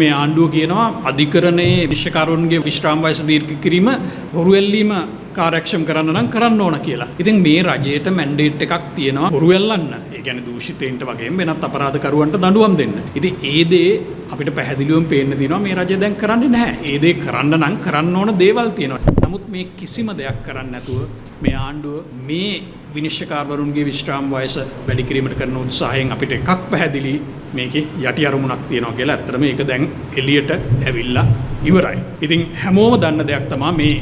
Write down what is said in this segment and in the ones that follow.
මේ ආණ්ඩුව කියනවා අධිකරණයේ විනිශ්චයකාරවරුන්ගේ විශ්‍රාම වයස දීර්ඝ කිරීම හොරු ඇල්ලීම කාර්යක්ෂම කරන්න නම් කරන්න ඕන කියලා. ඉතින් මේ රජයට මැන්ඩේට් එකක් තියෙනවා හොරු ඇල්ලන්න. ඒ කියන්නේ දූෂිතයින්ට වගේම වෙනත් අපරාධකරුවන්ට දඬුවම් දෙන්න. ඉතින් ඒ දේ අපිට පැහැදිලිවම පේන්න තියෙනවා මේ රජය දැන් කරන්නේ නැහැ. ඒ දේ කරන්න නම් කරන්න ඕන දේවල් තියෙනවා. නමුත් මේ කිසිම දෙයක් කරන්නේ නැතුව මේ ආණ්ඩුව මේ විනිශ්චයකාරවරුන්ගේ විශ්‍රාම වයස වැඩි කිරීමට කරන උත්සාහයෙන් අපිට එකක් පැහැදිලි, මේකේ යටි අරමුණක් තියෙනවා කියලා. ඇත්තටම ඒක දැන් එළියට ඇවිල්ලා ඉවරයි. ඉතින් හැමෝම දන්න දෙයක් තමයි මේ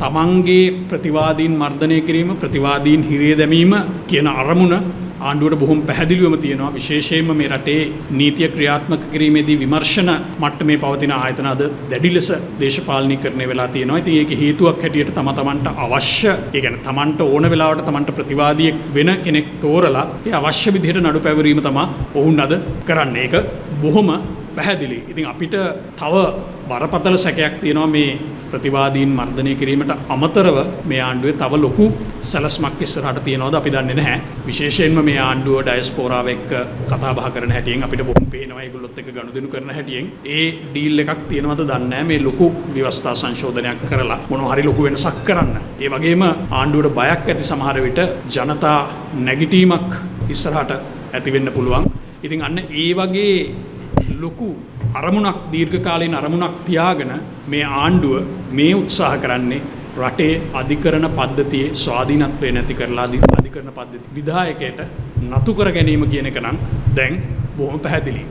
තමන්ගේ ප්‍රතිවාදීන් මර්ධනය කිරීම, ප්‍රතිවාදීන් හිරේ දැමීම කියන අරමුණ ආණ්ඩුවට බොහොම පැහැදිලිවම තියෙනවා. විශේෂයෙන්ම මේ රටේ නීතිය ක්‍රියාත්මක කිරීමේදී විමර්ශන මට්ටමේ පවතින ආයතන අද දැඩි ලෙස දේශපාලනීකරණය වෙලා තියෙනවා. ඉතින් ඒකේ හේතුවක් හැටියට තම තමන්ට අවශ්‍ය, ඒ කියන්නේ තමන්ට ඕන වෙලාවට තමන්ට ප්‍රතිවාදියෙක් වෙන කෙනෙක් තෝරලා ඒ අවශ්‍ය විදිහට නඩු පැවරීම තමයි ඔවුන් අද කරන්නේ. ඒක බොහොම පැහැදිලි. ඉතින් අපිට තව බරපතල සැකයක් තියෙනවා මේ ප්‍රතිවාදීන් මර්ධනය කිරීමට අමතරව මේ ආණ්ඩුවේ තව ලොකු සැලැස්මක් ඉස්සරහට තියෙනවද අපි දන්නේ නැහැ. විශේෂයෙන්ම මේ ආණ්ඩුව ඩයස්පෝරාව එක්ක කතා බහ කරන හැටියෙන් අපිට බොහොම පේනවා, ඒගොල්ලොත් එක්ක ගනුදෙනු කරන හැටියෙන් ඒ ඩීල් එකක් තියෙනවද දන්නේ නැහැ, මේ ලොකු ව්‍යවස්ථා සංශෝධනයක් කරලා මොනවා හරි ලොකු වෙනසක් කරන්න. ඒ වගේම ආණ්ඩුවට බයක් ඇති සමහර විට ජනතා නැගිටීමක් ඉස්සරහට ඇති වෙන්න පුළුවන්. ඉතින් අන්න ඒ වගේ ලොකු අරමුණක්, දීර්ඝකාලීන අරමුණක් තියාගෙන මේ ආණ්ඩුව මේ උත්සාහ කරන්නේ රටේ අධිකරණ පද්ධතියේ ස්වාධීනත්වය නැති කරලා අධිකරණ පද්ධති විධායකයට නතු කර ගැනීම කියන එක නම් දැන් බොහොම පැහැදිලි.